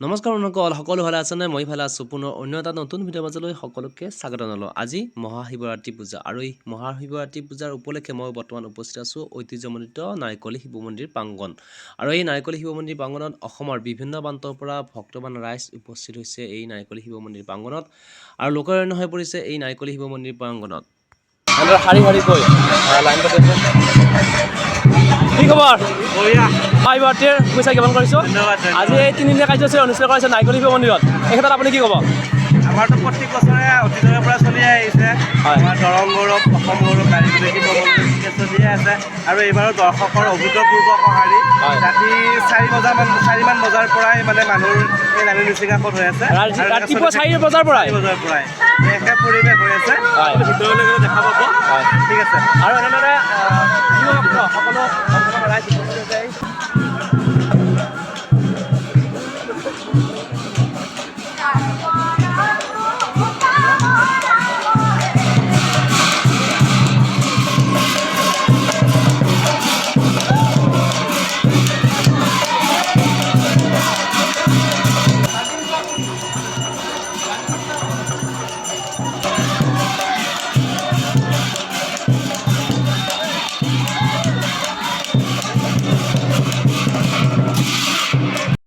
নমস্কাৰ বন্ধুসকল, সকলো ভালে আছেনে? মই ভালে আছোঁ। পুনৰ অন্য এটা নতুন ভিডিঅ'ৰ মাজলৈ সকলোকে স্বাগত জনালোঁ। আজি মহাশিৱৰাত্ৰি পূজা আৰু এই মহাশিৱৰাত্ৰি পূজাৰ উপলক্ষে মই বৰ্তমান উপস্থিত আছোঁ ঐতিহ্যমণ্ডিত নাৰিকলি শিৱ মন্দিৰ প্ৰাংগণ। আৰু এই নাৰিকলি শিৱ মন্দিৰ প্ৰাংগণত অসমৰ বিভিন্ন প্ৰান্তৰ পৰা ভক্তবান ৰাইজ উপস্থিত হৈছে এই নাৰিকলি শিৱ মন্দিৰ প্ৰাংগণত আৰু লোকাৰণ্য হৈ পৰিছে এই নাৰিকলি শিৱ মন্দিৰ প্ৰাংগণত। শাৰী শাৰীকৈ লাইন পাতি আছে। কি খবৰ? মহাশিৱৰাত্ৰিৰ শুভেচ্ছা জ্ঞাপন কৰিছোঁ। ধন্যবাদ। আজি এই তিনিদিনীয়া কাৰ্যসূচী অনুষ্ঠিত কৰা হৈছে নাৰিকলি শিৱ মন্দিৰত। এই ক্ষেত্ৰত আপুনি কি ক'ব? আমাৰতো প্ৰত্যেক বছৰে অতীজৰে পৰা চলি আহিছে। আমাৰ দৰং গৌৰৱ, অসম গৌৰৱ নাৰিকলি শিৱ মন্দিৰ চলিয়ে আছে আৰু এইবাৰো দৰ্শকৰ অভূতপূৰ্ব সঁহাৰি। ৰাতি 4 বজামান, 4মান বজাৰ পৰাই মানে মানুহৰ এই লানি নিচিঙাকত হৈ আছে। আৰু এনেকৈ ৰাতিপুৱা চলি 4 বজাৰ পৰাই? 4 বজাৰ পৰাই একে পৰিৱেশ হৈ আছে। ভিতৰলৈ গ'লে দেখা পাব। ঠিক আছে। আৰু এনেদৰে শিৱ ভক্ত সকলো ভক্তগণ ৰাইজ উপস্থিত হৈছে।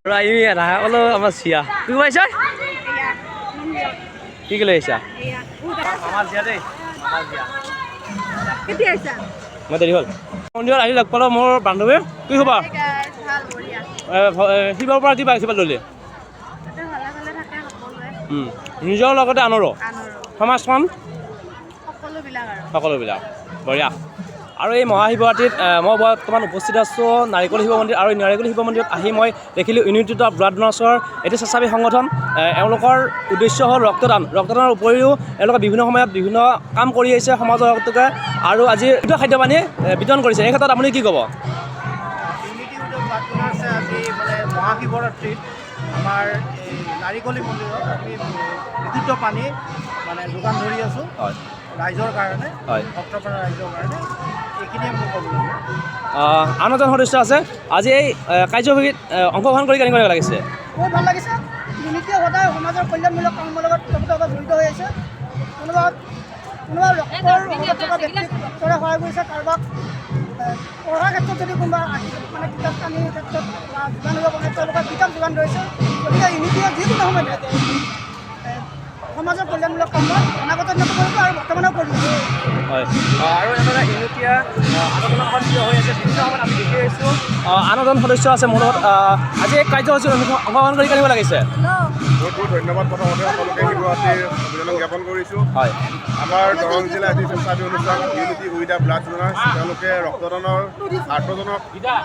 আৰু আহি লাহে অলপ আমাৰ চিয়া কি পাইছা? কি কি লৈ আহিছা? আমাৰ জিয়া দেই, আমাৰ জিয়া। কেতিয়া আহিছা? মই দেৰি হ'ল। মন্দিৰত আহি লগ পালোঁ মোৰ বান্ধৱী। কি খবৰ? ভাল, বঢ়িয়া। শিৱৰ পৰা কি আশীৰ্বাদ ল'লি? তাতে ভালে ভালে থাকে সকলোৱে। নিজৰ লগতে আনৰো। আনৰো। সমাজখন। সকলোবিলাক আৰু। সকলোবিলাক বঢ়িয়া। আৰু এই মহাশিৱৰাত্ৰিত মই বৰ্তমান উপস্থিত আছোঁ নাৰিকল শিৱ মন্দিৰ। আৰু এই নাৰিকল শিৱ মন্দিৰত আহি মই দেখিলোঁ ইউনিটি অফ ব্লাড ডোনাৰ্ছৰ এটি স্বেচ্ছাসেৱী সংগঠন। এওঁলোকৰ উদ্দেশ্য হ'ল ৰক্তদান। ৰক্তদানৰ উপৰিও এওঁলোকে বিভিন্ন সময়ত বিভিন্ন কাম কৰি আহিছে সমাজৰ হকে আৰু আজি বিশুদ্ধ খাদ্য পানী বিতৰণ কৰিছে। এই ক্ষেত্ৰত আপুনি কি ক'ব? ইউনিটি উইথ ব্লাড ডোনাৰ্ছে আজি মানে মহাশিৱৰাত্ৰিত আমাৰ এই নাৰিকলি মন্দিৰত আমি বিশুদ্ধ পানী মানে যোগান ধৰি আছোঁ ৰাইজৰ কাৰণে, ভক্তপ্ৰাণ ৰাইজৰ কাৰণে। এইখিনিয়ে মোৰ ক'বলগীয়া। আন এজন সদস্য আছে। আজি এই কাৰ্যসূচীত অংশগ্ৰহণ কৰি কেনেকুৱা লাগিছে? বহুত ভাল লাগিছে। ইউনিটিয়ে সদায় সমাজৰ কল্যাণমূলক কামৰ লগত ওতঃপ্ৰোতভাৱে জড়িত হৈ আছে। কোনোবা কোনোবা ৰক্তৰ অভাৱত থকা ব্যক্তিক ৰক্তৰে সহায় কৰিছে, কাৰোবাক পঢ়াৰ ক্ষেত্ৰত যদি কোনোবা মানে কিতাপ কানিৰ ক্ষেত্ৰত বা যোগান ধৰিব পৰা নাই, তেওঁলোকক কিতাপ যোগান ধৰিছে। গতিকে ইউনিটিয়ে যিকোনো সময়তে সমাজৰ কল্যাণমূলক কামত অনাগত দিনতো কৰিব আৰু বৰ্তমানেও কৰি আছে। হয়, আৰু এনেদৰে ইউনিটিয়ে আন্দোলনৰ কাষত থিয় হৈ আছে বিভিন্ন সময়ত আমি দেখি আহিছোঁ। আন এজন সদস্য আছে মোৰ লগত। আজি এই কাৰ্যসূচীত অংশগ্ৰহণ কৰি কেনেকুৱা লাগিছে? বহুত বহুত ধন্যবাদ। প্ৰথমতে সকলোকে শিৱৰাত্ৰিৰ অভিনন্দন জ্ঞাপন কৰিছোঁ। আমাৰ দৰং জিলা এটি স্বেচ্ছাসেৱী অনুষ্ঠান unity with the blood donors, তেওঁলোকে ৰক্তদানৰ আৰ্তজনক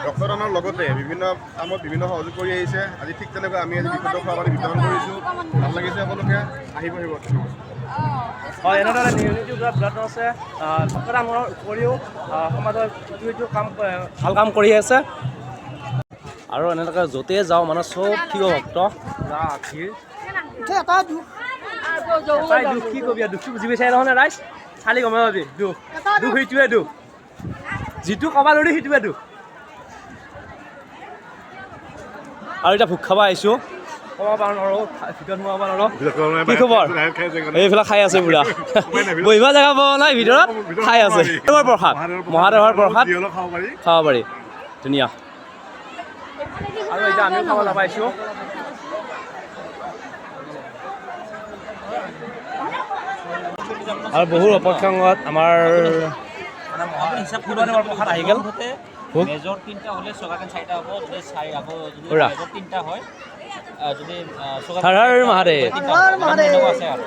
ৰক্তদানৰ লগতে বিভিন্ন কামত বিভিন্ন সহযোগ কৰি আহিছে। আজি ঠিক তেনেকৈ আমি আজি বিশুদ্ধ খোৱা পানী বিতৰণ কৰিছোঁ। ভাল লাগিছে। সকলোকে আহিব শিৱৰাত্ৰি। হয়, এনেদৰে ইউনিটি উইথ ব্লাড ডোনাৰ্ছে ৰক্তদানৰ উপৰিও সমাজৰ ইটো সিটো কাম, ভাল কাম কৰি আছে। আৰু এনেকৈ য'তেই যাওঁ মানে চব শিৱ ভক্ত, পুৰা ভিৰ। এটা দুখ। এটাই দুখ, কি কবি আৰু দুখটো বুজি পাইছাই নহয় ৰাইজ? চালি গমেই পাবি দুখ। দুখ সেইটোৱে দুখ, যিটো কবা ধৰি সেইটোৱে দুখ। আৰু এতিয়া ভোগ খাব আহিছোঁ। সোমাব নোৱাৰোঁ, ভিতৰত সোমাব নোৱাৰোঁ। কি খবৰ? এইফালে খাই আছে পুৰা। বহিব জেগা পোৱা নাই, ভিতৰত খাই আছে। মহাদেৱৰ প্ৰসাদ, মহাদেৱৰ প্ৰসাদ। খাব পাৰি। খাব পাৰি, ধুনীয়া। আৰু এতিয়া আমিও খাব নাপাইছোঁ। আৰু বহু অপেক্ষাত আমাৰ শিৱদেৱৰ প্ৰসাদ আহি গ'ল। ভোগ। মেজৰ তিনিটা হ'লে চকাকেন চাৰিটা হ'ব। যদি চাৰি আকৌ যদি পুৰা। মেজৰ তিনিটা হয়, যদি চকাকেন হৰ হৰ মহাদেৱ। তিনিটা হৰ হ'ব। মহাদেৱ। তেনেকুৱা আছে আৰু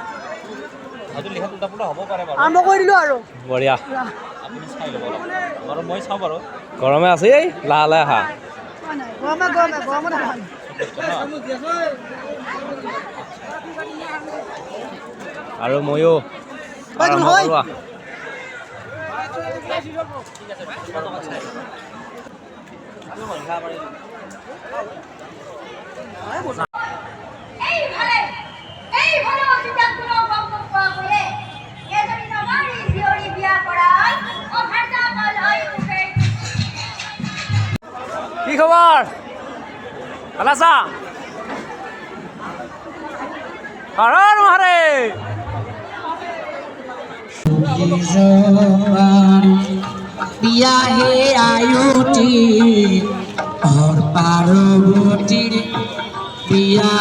হয়তো লিখাত উল্টা পুল্টা হ'ব পাৰে বাৰু। আৰম্ভ কৰি দিলোঁ আৰু। বঢ়িয়া। আপুনি চাই ল'ব অলপ বাৰু, মই চাওঁ বাৰু। গৰমে আছে এই, লাহে লাহে আহা। নাই, গৰমে গৰমে গৰমতে ভাল। আৰু ময়ো আৰম্ভ হয়। কৰোঁ আহ। এইফালে এইফালে অতীতক কোনো গম নোপোৱাকৈয়ে এজনী নগাৰী জীয়ৰী বিয়া কৰাই অভাৰ মুখে কি খবৰ? ভাল আছা? হৰ হৰ মহাদেৱ। বিয়া হে আয়ুতি হৰ পাৰ্বতীৰ বিয়া।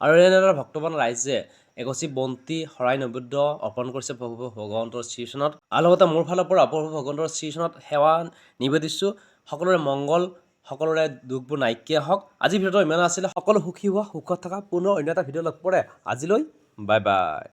আৰু এনেদৰে ভক্তবান ৰাইজে এগছি বন্তি, শৰাই, নৈবেদ্য অৰ্পণ কৰিছে প্ৰভু ভগৱন্তৰ শ্ৰীচৰণত। আৰু লগতে মোৰ ফালৰ পৰা প্ৰভু ভগৱন্তৰ শ্ৰীচৰণত সেৱা নিবেদিছোঁ, সকলোৰে মংগল, সকলোৰে দুখবোৰ নাইকিয়া হওক। আজিৰ ভিডিঅ'টো ইমান আছিলে। সকলো সুখী হোৱা, সুখত থকা। পুনৰ অন্য এটা ভিডিঅ' লগ পৰে। আজিলৈ বাই বাই।